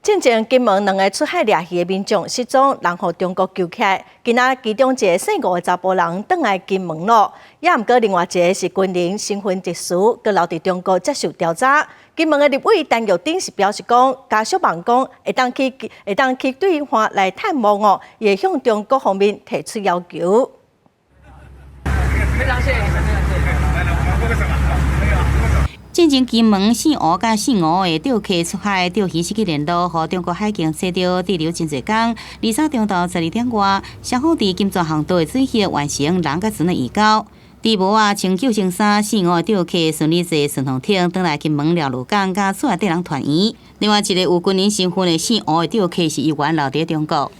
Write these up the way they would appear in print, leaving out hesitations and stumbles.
進前金門兩个出海掠魚的民眾失蹤，人予中國救起來。今仔其中一个姓吳的查埔人轉來金門囉，也毋過另外一个是軍人身份特殊，閣留佇中國接受調查。金門的立委陳玉珍是表示講，家屬望講會當去對岸來探望哦，會向中國方面提出要求。非常謝謝你們，非常謝謝。進前金門姓吳佮姓吳的釣客出海釣魚失去聯絡，予中國海警逮著滯留真濟工。23中晝12點外，雙方佇金泉航道的水域完成人佮船的移交。佇無仔穿救生衫，姓吳的釣客順利坐順風艇轉來金門寮鷺港，佮厝內底人團圓。另外一个有軍人身份的姓吳的釣客是猶原留佇中國。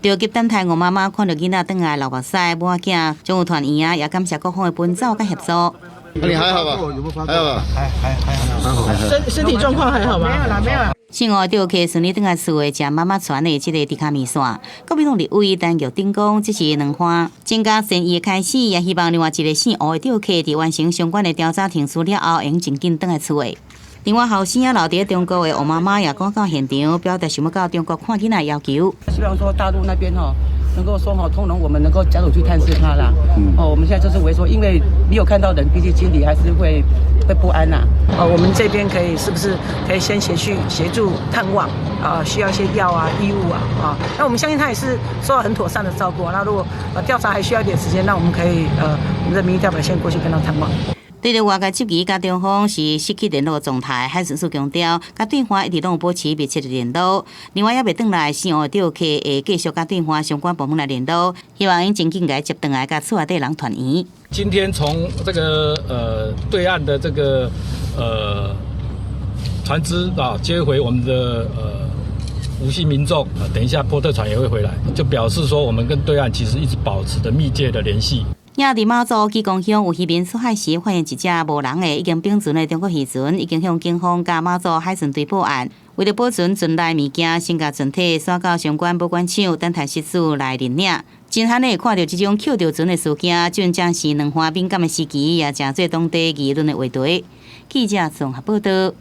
著急等待吳媽媽看著囡仔轉來流目屎，母仔囝終於團圓啊，也感謝各方的奔走佮協助。你還好吧？還好吧？還好。身體狀況還好嗎？沒有啦，沒有啦。姓吳釣客順利轉來厝的，食媽媽傳的這个豬跤麵線。國民黨立委陳玉珍講，這是兩岸增加善意的開始，也希望另外一个姓吳的釣客佇完成相關的調查程序了後，會盡緊轉來厝的。另外，後生仔留佇中國的吳媽媽也趕到現場，表達想欲到中國看囡仔要求。希望說大陸那邊吼能夠說吼通融，我們能夠家屬去探視他啦。哦，我們現在就是為說，因為沒有看到人，畢竟心裡還是會不安呐。哦，我們這邊可以是不是可以先協助探望啊？需要一些藥啊、衣物啊啊。那我們相信他也是受到很妥善的照顧。那如果調查還需要一點時間，那我們可以我們的民意代表先過去跟他探望。對著外界質疑，佮中方是失去聯絡狀態，海巡署強調，佮對岸一直攏有保持密切的聯絡。另外，猶未轉來姓吳釣客會繼續佮對岸相關部門來聯絡，希望𪜶盡緊共接轉來，佮厝內底人團圓。今天從這个對岸的這个船隻啊接回我們的吳姓民眾，等一下波特船也會回來，就表示說我們跟對岸其實一直保持著密切的聯繫。也佇馬祖基隆鄉有漁民出海時發現一隻無人的已經冰船的中國漁船，已經向警方佮馬祖海巡隊報案。為著保存船內物件，先共船體徙到相關保管廠，等待失主來認領。真罕會看著這種抾著船的事件，真正是兩岸敏感的時期，也成做當地議論的話題。記者綜合報導。